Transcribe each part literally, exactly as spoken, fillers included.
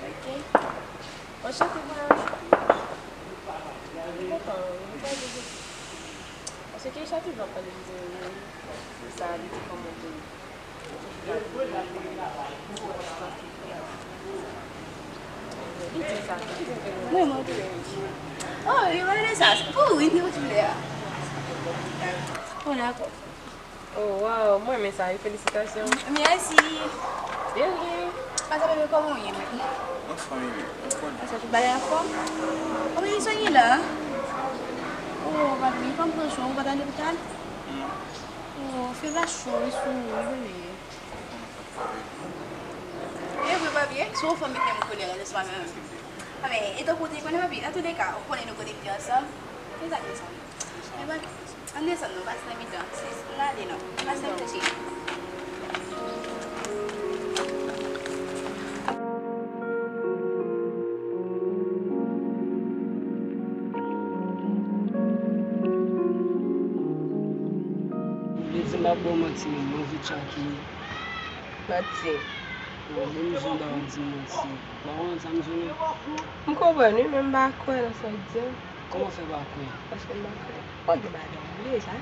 Ok. Anchante, mwen. Mwen kontan, mwen kontan de jodi. Paske chak jou w ap pale de sa, li di kòman pou li di sa. Mwen, mwen, oh, yo pale de sa, se pou wi, nou vle a. Oh, dakò. Oh, wow, mwen renmen sa, wi, felisitasyon. Mèsi. Byenvini. Pase bebe, kòman w ye, menm? Anfòm, wi, anfòm. Sa tout bagay anfòm? Kòman w ye, sonnen la? Oh, papi, fè m pran swen w, ou pa t al lopital? Oh, fè w cho, wi, sou ou, wi, bebe. E vre, papi, si w fè m mete m kolè la, se pa menm. A, men, e tankou w te konnen, papi, antouleka, ou konnen nou kote m te ansanm. Se sa ki ansanm. E, papi, ann desann non, pase nan mitan. Se, n ale non. Pase nan mitan, cheri. Ou vle di m ap ba w manti, men mwen vle tchake. Manti. Bon, menm jan w ba w di m manti. Ou pa konprann sa m di w non? M konprann wi, men m pa kwè nan sa w di a. Kòman w fè pa kwè? Paske m pa kwè. Ou gen madanm ou deja.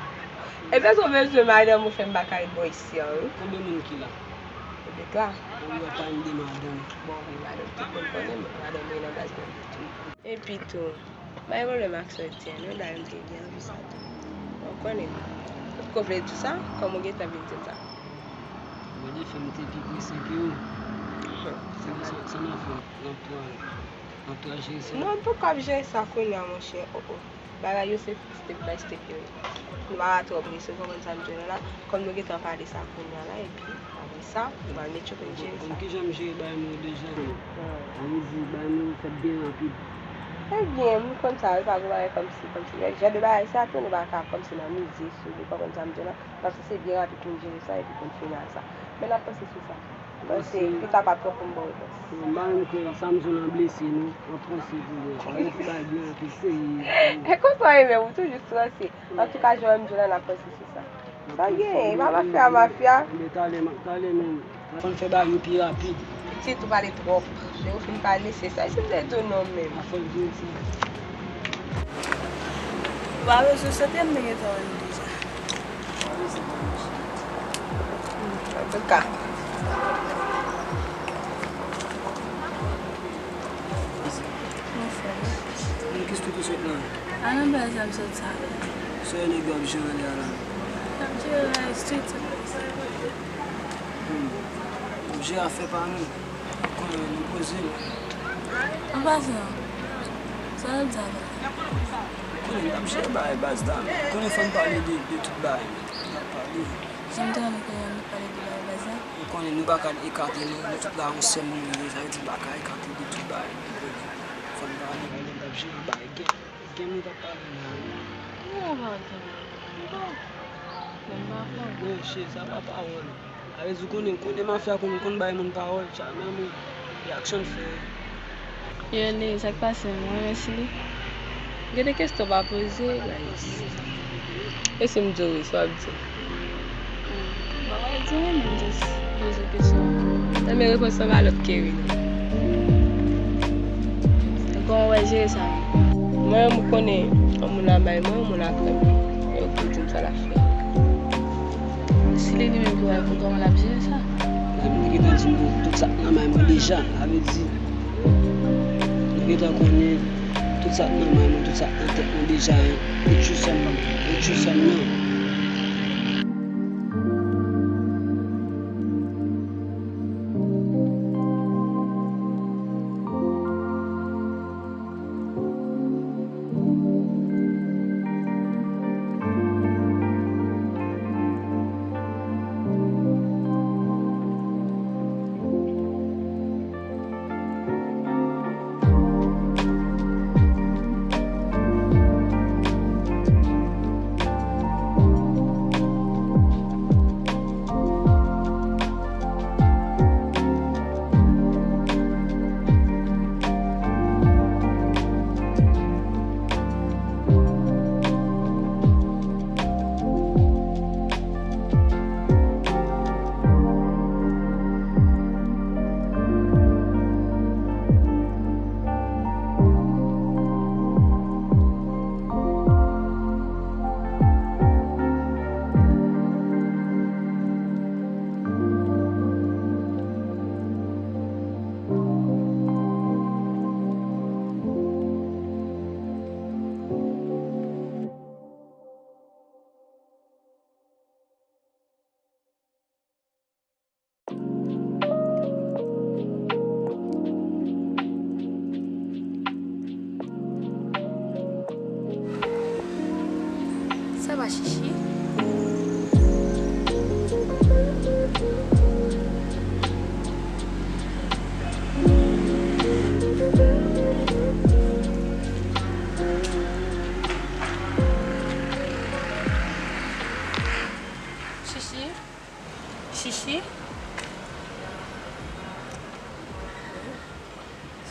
Epi si w bezwen madanm ou fè m pa ka ret bò isi a wi. Konbyen moun ki la? Petèt la. Ou ap pale de madanm. Bon, wi, madanm tout moun konnen, madanm mwen nan baz mwen tou. Epi tou, m pa gen pwoblèm ak sa w di a non, dayè m te gen anvi sa tou. Ou konnen, ou poko vle di sa, kòman w gentan vin di m sa? Gade, fè m te pi prese ke ou. Sa m ap fè? N ap pran, n ap pran jere sa. Non, m poko ap jere sa kounye a, monchè. Oh, oh. Bagay yo se step by step yo ye. Nou pa twò prese, w konprann sa m di w la. Kòm nou gentan pale sa kounye a la, epi apre sa, nou pral met yo pou n jere sa. Bon, kijan m jere bagay mwen yo deja? Sa vle di, bagay mwen yo fèt byen rapid. Ebyen, m konn sa, e pa gwo bagay kòmsi, kòmsi. Jan de bagay sa tou, nou pa ka kòmsi nan mize sou li, w konprann sa m di w la. Paske se byen rapid pou n jere sa epi pou n fini ak sa. Men n ap panse sou sa. Panse, pita pa twòp pou m ba w repons. Non, m pa menm kwè sa m di w lan blese non. M ap panse pou li. Sa vle di bagay byen rapid, serye. E konsa w ye menm, ou toujou strese. Antouka, jan w di w la, n ap panse sou sa. Sa gen, e pa mafya, mafya. Ebyen, talè, talè menm. Fò n fè bagay yo pi rapid. Pitit, ou pale twòp. Lè ou fin pale, se sa. E si m te di w non menm? A fò l vin di. Ou pa bezwen sete, m te gentan wè l deja. Antouka. Mwen fè. Mwen kis tout ou sot nan? A nan baz la m sot sa. Sa nèg yo ap jere anlè a la? Y ap jere la, street. Hmm. N ap jere afè pa nou. Konnen nou poze. An pasan, sa w ap di a la? Konnen n ap jere bagay baz la. Konnen fò n pale de, de tout bagay. N ap pale. Jan m te renmen konnen nou pale de bagay baz la. Ou konnen nou pa ka ekate nou, nou tout la yon sèl moun nou ye, sa vle di n pa ka ekate de tout bagay. Fò n pale. N ap jere bagay. Gen moun k ap pale la wi. Non, pa gen moun. Non. Men m pa kwè. Non, cheri, sa pa pawòl. Sa vle di w konnen, konnen mafya konn, konn bay moun pawòl, tcha, men mwen, reaksyon l fè. Yo, Ley, sa k pase, mwen renmen Sili. Gen de kesyon w pa poze, guys. E si m di w wi, sa w ap di? Bon, mwen di wi, men m just poze kesyon. Nan men repons lan pa lòt ke wi non. Kòman w wè jere sa menm? Mwen menm ou konnen, yon moun la bay mwen, yon moun la krèm. E ou ki di m sa l ap fè. Si li li menm ki wè pou kòman l ap jere sa. Li menm li gentan di m tout sa k nan men mwen deja. Sa vle di, nou gentan konnen tout sa k nan men mwen, tout sa k nan tèt mwen deja. Hein. It you some, it you some now.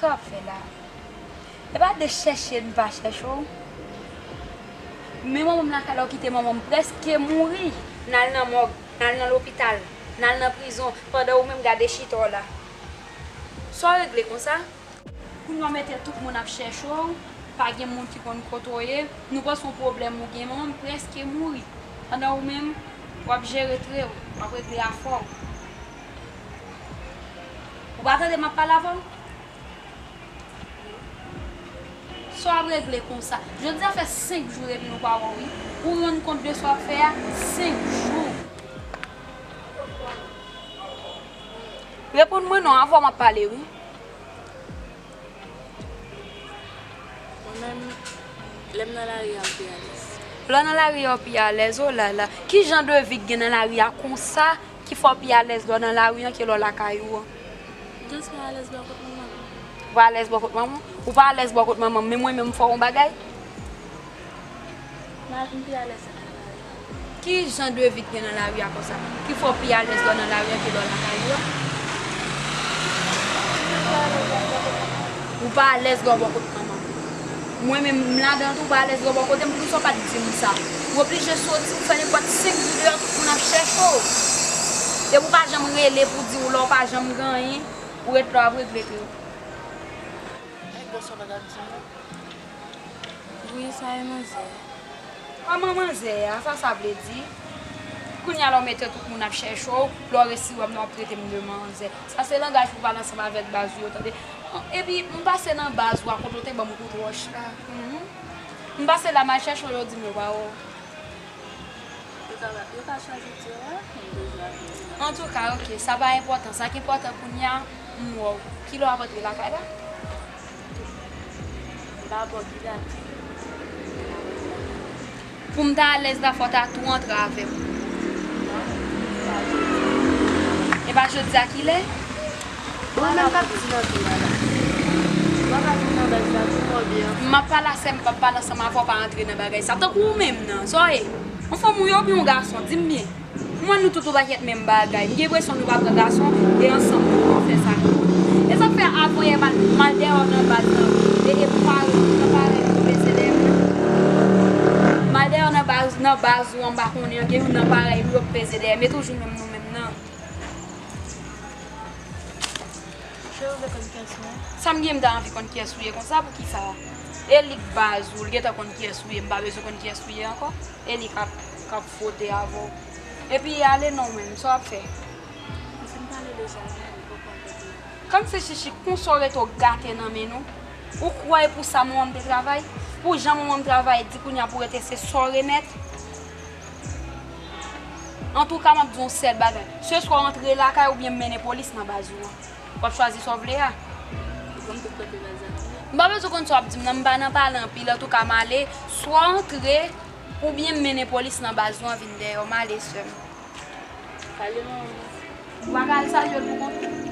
Sa w ap fè la? E pa de chèche n pa chèche w. Men manman m lakay la, w kite manman m prèske mouri. N al nan mòg, n al nan lopital, n al nan prizon, pandan ou menm gade chita w la. Sa w regle konsa? Kounye a w mete tout moun ap chèche w, pa gen moun ki konn kote w ye. Nou panse yon pwoblèm ou gen, manman m prèske mouri. Pandan ou menm, w ap jere tre w, w ap regle afè w. Ou pa tande m ap pale avè w? Sa w ap regle konsa? Jodi a fè senk jou depi nou pa wè w, wi. Ou rann kont de sa w ap fè a? Senk jou. Reponn mwen non, avè w m ap pale, wi. Mwen menm, lè m nan lari a, m pi alèz. Lè w nan lari a, w pi alèz, o la la. Ki jan de vi k gen nan lari a konsa ki fè w pi alèz lè w nan lari an ke lè w lakay ou an? M just pa alèz lè w kot manman m. Ou pa alèz lè w kot manman w? Ou pa alèz lè w kot manman m, men mwen menm m fè w yon bagay? M pi alèz nan lari a. Ki jan de vi k gen nan lari a konsa? Ki fè w pi alèz lè w nan lari a ke lè w lakay ou a? Ou pa alèz lè w bò kot manman w. Mwen menm, m ladan tou, ou pa alèz lè w bò kote m, poukisa w pa t di m sa? Ou oblije soti, ou fè nenpòt senk jou deyò, tout moun ap chèche w. Epi ou pa janm rele pou di w lè w pa janm gen anyen, ou ret la w ap regle ke. Wi, sa e manzè. Kòman manzè a? Sa sa vle di? Kounye a la w mete tout moun ap chèche w, lè w resi wè m nan w ap trete m de manzè. Sa se langaj pou pale ansanm avèk baz ou yo, tande? Epi m pase nan baz ou a kote w te ban m kout wòch la. Mhm. M pase la m al chèche w, yo di m yo pa wè w. Yo ka, yo ka chwazi di yo wè, m bezwen apre. Antouka, oke, sa pa enpòtan. Sa ki enpòtan kounye a, m wè w. Kilè w ap antre lakay la? M pa bò ki dat. Pou m ta alèz la, fò w ta tou antre avè m. E pa jodi a kilè? Mwen menm k ap di nan tou a la. Ou pa ka di nan baz la tou, mwen byen. M ap pale a sè m, m p ap pale ansanm avè w, pa antre nan bagay sa. Tankou ou menm nan, sa w ye? Yon fanm ou ye oubyen yon gason? Di m byen. Mwen nou tout yon pakèt menm bagay. M gen enpresyon nou pa pran gason e ansanm nou fè sa nou. E sa k fè avan yè m al, m al dèyè w nan baz lan. E, e parèy, nan parèy pou peze dèyè m nan. M al dèyè w nan baz, nan baz ou an, m pa konnen, gen youn nan parèy ou yo k peze dèyè m. E toujou menm nou menm nan. Sa m gen m ta anvi konn kiyès ou ye konsa, poukisa? E li k baz ou, l gentan konn kiyès ou ye, m pa bezwen konn kiyès ou ye ankò. E li k ap, k ap fwote avè w. Epi ale non menm, sa w ap fè? Kòmsi chichi, konsa w rete w gate nan men nou? Ou kwè e pou sa manman m te travay? Pou jan manman m travay, di kounye a pou rete se sa w remèt? Antouka, m ap di w yon sèl bagay. Se swa w antre lakay oubyen m mennen polis nan baz ou an. W ap chwazi sa w vle a. Ou konn tout kote baz la. M pa bezwen konn sa w ap di m nan, m pa nan pale anpil. Antouka, m ale, swa w antre, oubyen m mennen polis nan baz ou an vin dèyè w. M ale, sè m. Pale manman m. Ou pa ka al salye l pou kont ou?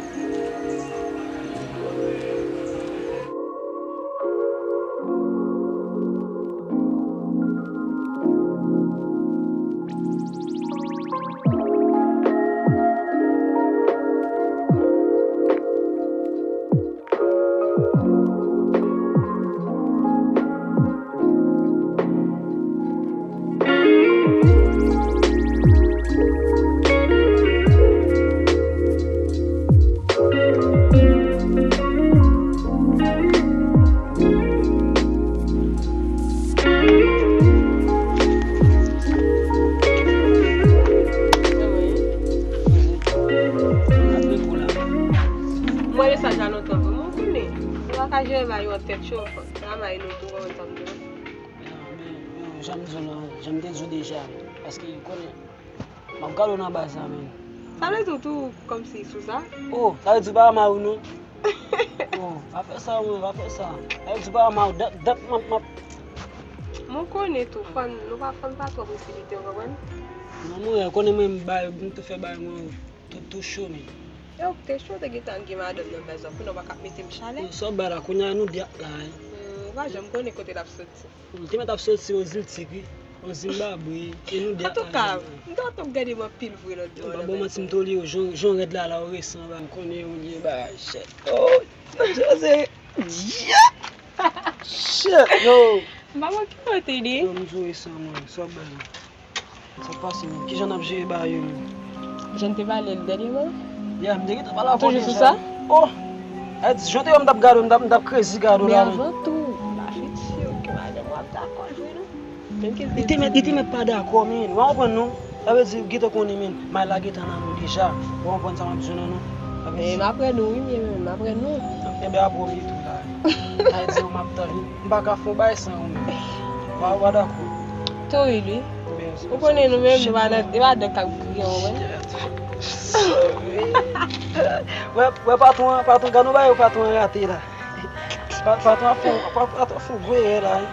Mwen mesaj la lontan vre, mwen konnen. Ou pa ka jere bagay yo an tèt cho, travay nou tou, wè sa m di w. Jan m di w lan, jan m te di w deja, paske konnen m ap gade w nan baz la menm. Sa vle di w tou kòmsi sou sa? Oh, sa vle di w pa mari w non? Oh, pa fè sa mwen, pa fè sa. Sa vle di w pa mari w, dat, dat m ap, m ap. Mwen konnen tou, fò n, nou pa, fò n pa twò presipite, w konprann? Non, mwen konnen mwen m bay, m tou fè bay mwen tou, tou cho menm. E ou te cho, te gentan gen madanm nan baz la, kounye a w pa ka ap mete m chalè? Sa w bay la, kounye a nou de ap la, wi. Hmm, ou pa janm konnen kote l ap soti. Li te mèt ap soti Oziltik, wi. Ozimbabwe, e nou de ap la. Antouka, m ta tou gade m anpil vre lòt bò. M pa ba w manti, m tolere w, jan, jan w rèd la, la, w resan, ba, m konnen ou gen bagay chèt. Oh, Jose. Shit, yo. M pa manke mwen te di. Yo, m di w sa, mwen. Sa bèl. Sa pase, mwen. Kijan n ap jere bagay yo, mwen? Jan te pale l dènyèman. Ya, m te gentan pale avè w Toujou sou deja. Sa? Oh! E di, jan te wè m t ap gade w, m t ap, m t ap krezi gade w Men la, mwen. Avan tou, m pa fin si ke madanm w ap dakò jwe non. Menm ke Li te mèt, li te mèt pa dakò, men. Ou konprann non? Sa vle di, ou gentan konnen, men. May la gentan nan nou deja. Ou konprann sa m ap di w la, non? Sa vle Men di, m apre nou, wi, men men m apre nou. Enben, a pwemye tou la. Sa vle di, ou m ap tann. M pa ka fè yon bagay san ou menm. Ou pa, ou pa dakò? Tou wi, wi. Enben, Ou konnen nou menm, nou pa nan, e pa dan k ap griyen, ou wè. Wè, wè, patwon an, patwon, gade yon bagay, patwon an rate la. Pa- Patwon ap fè, pa- patwon ap fè yon gwo erè la, wi.